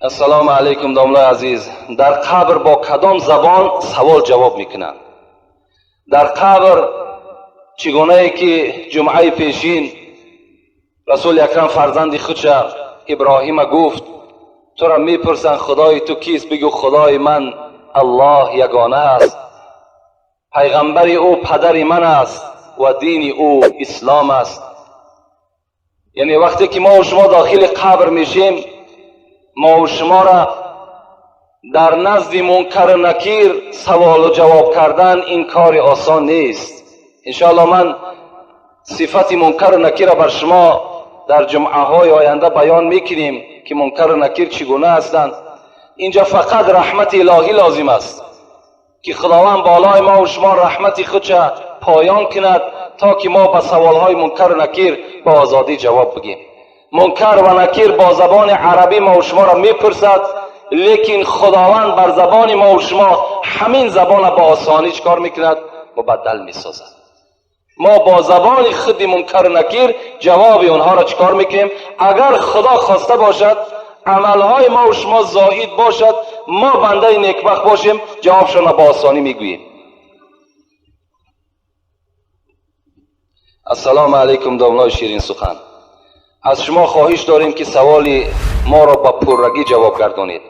Ассалому алайкум, домлаи азиз. Дар қабр бо кадом забон савол ҷавоб мекунанд? Дар қабр чӣ гунае ки ҷумъаи пешин Расули Акрам фарзанди худша Иброҳима гуфт: тура мепурсанд, худои ту кист? Бигӯ, худои ман Аллоҳ ягона аст, пайғамбари ӯ падари ман аст ва дини ӯ ислом аст. Яъне вақте ки мо шумо дохили қабр мешем, мо шуморо дар назди Мункару Накир саволу ҷавоб кардан ин кори осон нест. Иншоалло, ман сифати Мункару Накирро бар шумо дар ҷумъаҳои оянда баён мекунем, ки Мункару Накир чӣ гуна ҳастанд. Инҷа фақат раҳмати илоҳӣ лозим аст, ки Худованд болои мо шумо раҳмати худша поён кунад, то ки мо ба саволҳои Мункару Накир ба озодӣ ҷавоб бигем. Мункар ва Накир бо забони арабӣ мо шуморо мепурсад, лекин Худованд бар забони мо шумо ҳамин забона ба осонӣ чӣ кор мекунад? Мубаддал месозад. Мо бо забони худи Мункару Накир ҷавоби онҳоро чӣ кор мекунем? Агар Худо хоста бошад, амалҳои мо шумо зоид бошад, мо бандаи некбахт бошем, ҷавобшонро ба осонӣ мегӯем. Ассалому алайкум, домлои ширинсухан. Аз шумо хоҳиш дорем, ки саволи моро ба пуррагӣ ҷавоб гардонед.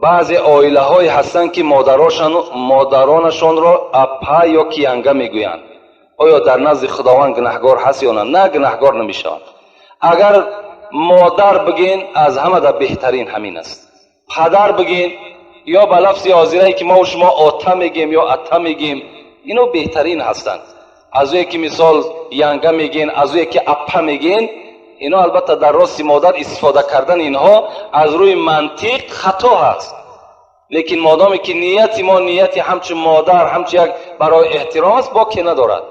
Баъзе оилаҳое ҳастанд, ки модаронашонро апа ё ки янга мегӯянд. Оё дар назди Худованд гунаҳгор ҳаст ё на? На, гунаҳгор намешаванд. Агар модар бигӯен, аз ҳамада беҳтарин ҳамин аст. Падар бигӯен ё ба лафзи ҳозирае, ки мо шумо ота мегӯем ё ата мегӯем, ино беҳтарин ҳастанд. Аз ӯе ки мисол янга мегӯен, аз ӯе ки апа мегӯен, ино албатта дар рости модар истифода кардан инҳо аз рӯи мантиқ хато ҳаст, лекин модоме ки нияти мо нияти ҳамчун модар, ҳамчун як барои эҳтиром аст, боке надорад.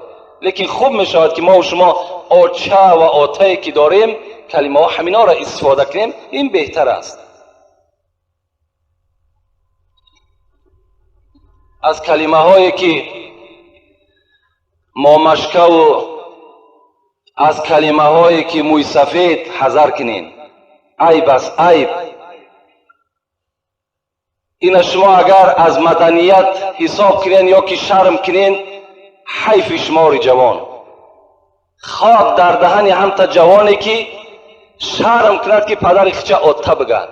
Лекин хуб мешавад, ки мо шумо оча ва отае ки дорем, калимаҳо ҳаминҳоро истифода кунем, ин беҳтар аст. Аз калимаҳое ки момашкаву аз калимаҳое ки мӯйсафед ҳазар кунед, айб аст, айб. Ина шумо агар аз маданият ҳисоб кунен ё ки шарм кунен, ҳайфи шумори ҷавон. Хок дар даҳани ҳамта ҷавоне, ки шарм кунад, ки падари хича отта бигад,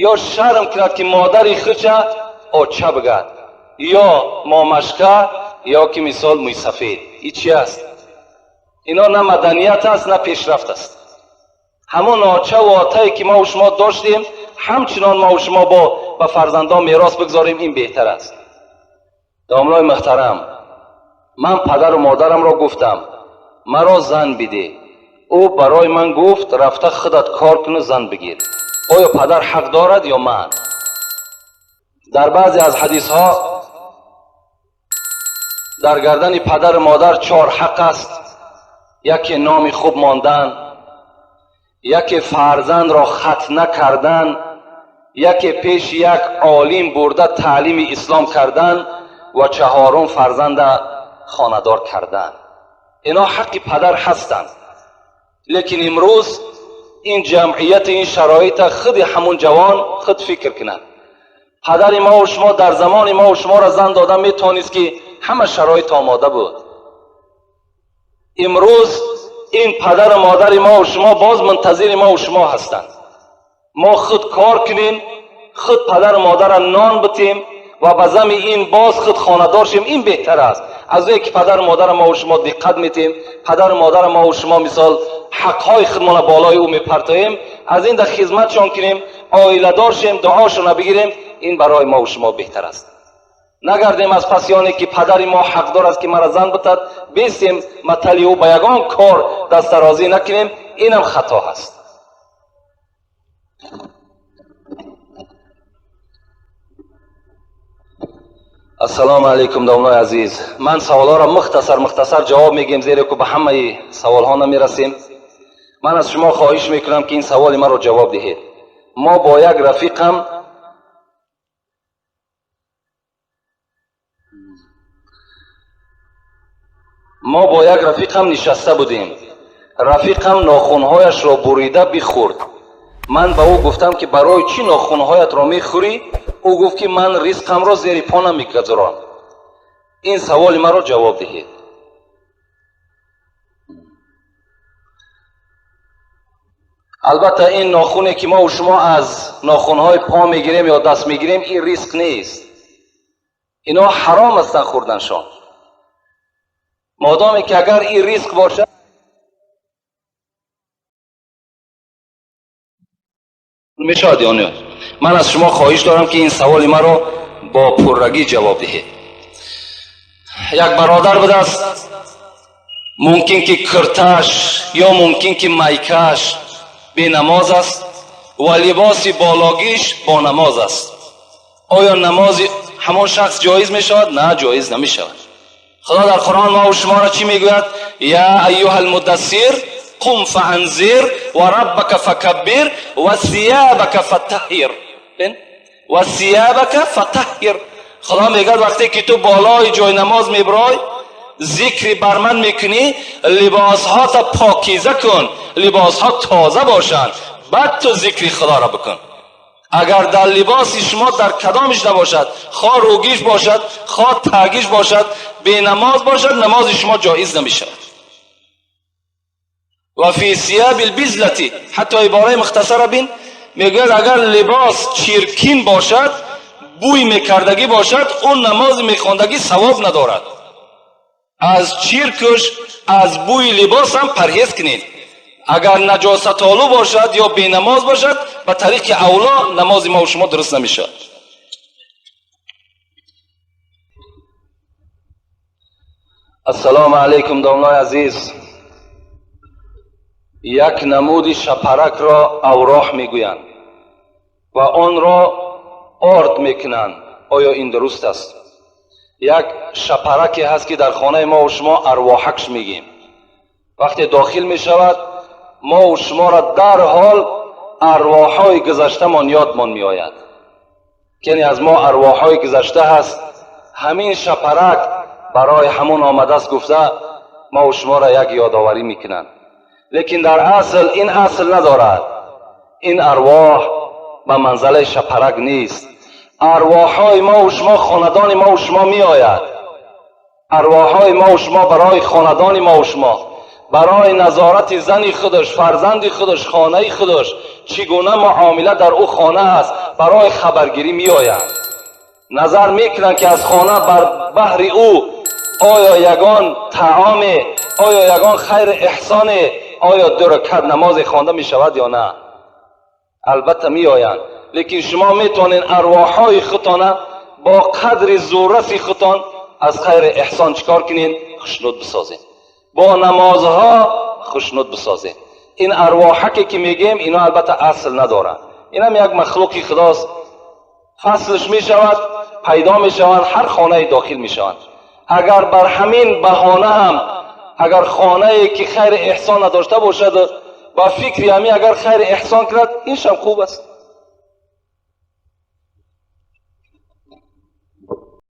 ё шарм кунад, ки модари хича оча бигад, ё момашка, ё ки мисол мӯйсафед. И чи аст? Ино на маданият аст, на пешрафт аст. Ҳамон очаву отае, ки мо шумо доштем, ҳамчунон мо шумо бо ба фарзандон мерос бигзорем, ин беҳтар аст. Домлои муҳтарам, ман падару модарамро гуфтам, маро зан бидеҳ. Ӯ барои ман гуфт, рафта худат кор куну зан бигир. Оё падар ҳақ дорад ё ман? Дар баъзе аз ҳадисҳо дар гардани падару модар чор ҳақ аст: яке номи хуб мондан, яке фарзандро хатна кардан, яке пеши як олим бурда таълими ислом кардан ва чаҳорум фарзанда хонадор кардан. Ино ҳаққи падар ҳастанд, лекин имрӯз ин ҷамъияти, ин шароита худи ҳамун ҷавон худ фикр кунад. Падари мову шумо дар замони мову шуморо зан дода метавонист, ки ҳама шароит омода буд. Имрӯз ин падару модари мову шумо боз мунтазири мову шумо ҳастанд. Мо худ кор кунем, худ падару модарро нон битем ва ба зами ин боз худ хонадор шем, ин беҳтар аст. Аз ое ки падару модарро мову шумо диққат метем, падару модарро мову шумо мисол ҳақҳои худмона болои ӯ мепартоем, аз ин да хизматшон кунем, оиладор шем, дуошона бигирем, ин барои мову шумо беҳтар аст. Нагардем аз пасёне, ки падари мо ҳақдор аст, ки мара зан битад, бестем, матали ӯ ба ягон кор дастдарозӣ накунем, инам хато ҳаст. Ассалому алайкум, домлои азиз. Ман саволҳоро мухтасар мухтасар ҷавоб мегӯем, зеро ки ба ҳамаи саволҳо намерасем. Ман аз шумо хоҳиш мекунам, ки ин саволи маро ҷавоб диҳед. Мо бо як рафиқам нишаста будем. Рафиқам нохунҳояшро бурида бихӯрд. Ман ба ӯ гуфтам, ки барои чӣ нохунҳоятро мехӯрӣ? Ӯ гуфт, ки ман ризқамро зери по намегузорам. Ин саволи маро ҷавоб диҳед. Албатта ин нохуне, ки мо шумо аз нохунҳои по мегирем ё даст мегирем, ин ризқ нест. Ино ҳаром ҳастанд хӯрданшон. Модоме ки агар ин ризқ бошад, мешавад ё не? Ман аз шумо хоҳиш дорам, ки ин саволи маро бо пуррагӣ ҷавоб диҳед. Як бародар будааст, мумкин ки кирташ ё мумкин ки майкаш бенамоз аст ва либоси бологиш бо намоз аст. Оё намози ҳамон шахс ҷоиз мешавад? На, ҷоиз намешавад. Худо дар Қуръон мо шуморо чӣ мегӯяд? Я айюҳа алмуддассир қум фаанзир ва раббака факаббир ва сиябака фатаҳҳир. Ва сиябака фатаҳҳир. Худо мегӯяд, вақте ки ту болои ҷои намоз мебирой, зикри бар ман мекунӣ, либосҳота покиза кун, либосҳо тоза бошанд, баъд ту зикри худоро бикун. Агар дар либоси шумо дар кадомиш набошад, хо рӯгиш бошад, хо тагиш бошад, бенамоз бошад, намози шумо ҷоиз намешавад. Ва фи сияби лбизлати, ҳатто ибораи мухтасара бин, мегӯяд, агар либос чиркин бошад, бӯй мекардагӣ бошад, он намози мехондагӣ савоб надорад. Аз чиркуш, аз бӯи либос ҳам парҳез кунед. Агар наҷосатолу бошад ё бенамоз бошад, ба тариқи авло намози мо шумо дуруст намешавад. Ассалому алайкум, домлои азиз. Як намуди шапаракро авроҳ мегӯянд ва онро орд мекунанд. Оё ин дуруст аст? Як шапараке ҳаст, ки дар хонаи мо шумо арвоҳакш мегӯем. Вақте дохил мешавад, мо шуморо дарҳол арвоҳҳои гузаштамон ёдмон меояд. Кене аз мо арвоҳҳои гузашта ҳаст, ҳамин шапарак барои ҳамон омадааст гуфта, мо шуморо як ёдоварӣ мекунанд. Лекин дар асл ин асл надорад. Ин арвоҳ ба манзалаи шапарак нест. Арвоҳҳои мо шумо хонадони мо шумо меояд. Арвоҳҳои мо шумо барои хонадони мо шумо, барои назорати зани худаш, фарзанди худаш, хонаи худаш, чӣ гуна муомила дар ӯ хона аст, барои хабаргирӣ меоянд. Назар мекунанд, ки аз хона бар баҳри ӯ оё ягон таоме, оё ягон хайри эҳсоне, оё ду ракат намозе хонда мешавад ё на. Албатта меоянд, лекин шумо метавонед арвоҳҳои худтона бо қадри зурраси худтон аз хайри эҳсон чӣ кор кунед? Хушнуд бисозед, бо намозҳо хушнуд бисозед. Ин арвоҳаке ки мегӯем, ино албатта асл надоранд. Инам як махлуқи худост. Фаслш мешавад, пайдо мешаванд, ҳар хонае дохил мешаванд. Агар бар ҳамин баҳона ҳам, агар хонае ки хайри эҳсон надошта бошад, ба фикри ҳамин агар хайри эҳсон кунад, иншам хуб аст.